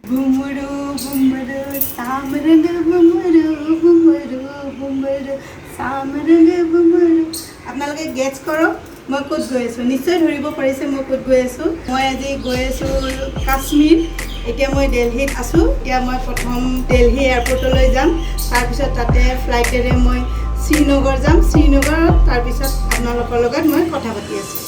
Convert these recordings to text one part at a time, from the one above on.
বুমৰু বুমৰু চামৰং বুমৰু বুমৰু বুমৰু চামৰং বুমৰু। আপোনালোকে গেছ কৰক মই ক'ত গৈ আছোঁ। নিশ্চয় ধৰিব পাৰিছে মই ক'ত গৈ আছোঁ। মই আজি গৈ আছোঁ কাশ্মীৰ। এতিয়া মই দেলহিত আছোঁ। এতিয়া মই প্ৰথম দেলহি এয়াৰপৰ্টলৈ যাম, তাৰপিছত তাতে ফ্লাইটেৰে মই শ্ৰীনগৰ যাম। শ্ৰীনগৰত তাৰপিছত আপোনালোকৰ লগত মই কথা পাতি আছোঁ।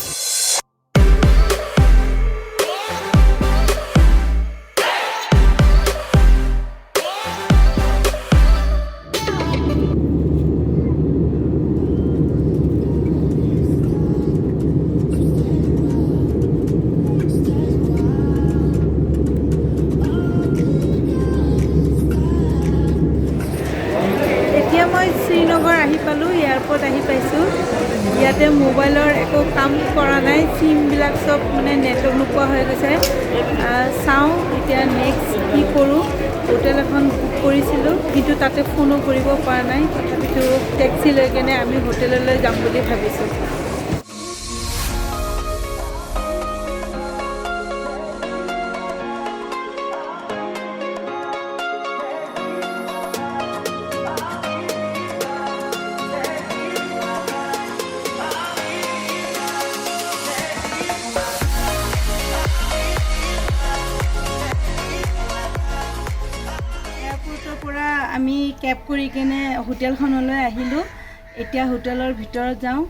এতিয়া মই শ্ৰীনগৰ আহি পালোঁ, এয়াৰপৰ্ট আহি পাইছোঁ। ইয়াতে মোবাইলৰ একো কাম কৰা নাই, চিমবিলাক চব মানে নেটৱৰ্ক নোপোৱা হৈ গৈছে। চাওঁ এতিয়া নেক্সট কি কৰোঁ। হোটেল এখন বুক কৰিছিলোঁ, কিন্তু তাতে ফোনো কৰিব পৰা নাই। তথাপিতো টেক্সি লৈ কেনে আমি হোটেললৈ যাম বুলি ভাবিছোঁ। এয়াৰপৰ্টৰ পৰা আমি কেব কৰি কেনে হোটেলখনলৈ আহিলোঁ। এতিয়া হোটেলৰ ভিতৰত যাওঁ,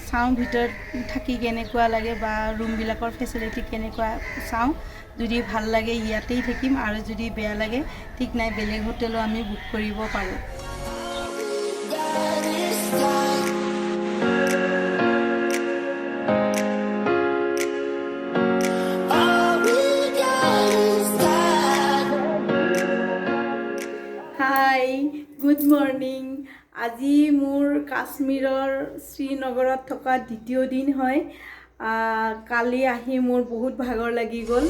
চাওঁ ভিতৰত থাকি কেনেকুৱা লাগে বা ৰুমবিলাকৰ ফেচিলিটি কেনেকুৱা চাওঁ। যদি ভাল লাগে ইয়াতেই থাকিম আৰু যদি বেয়া লাগে ঠিক নাই, বেলেগ হোটেলো আমি বুক কৰিব পাৰোঁ। Got is that. All we got is that. Hi, good morning. আজি মোৰ কাশ্মীৰৰ শ্ৰীনগৰত থকা দ্বিতীয় দিন হয়। কালি আহি মোৰ বহুত ভাগৰ লাগি গ'ল।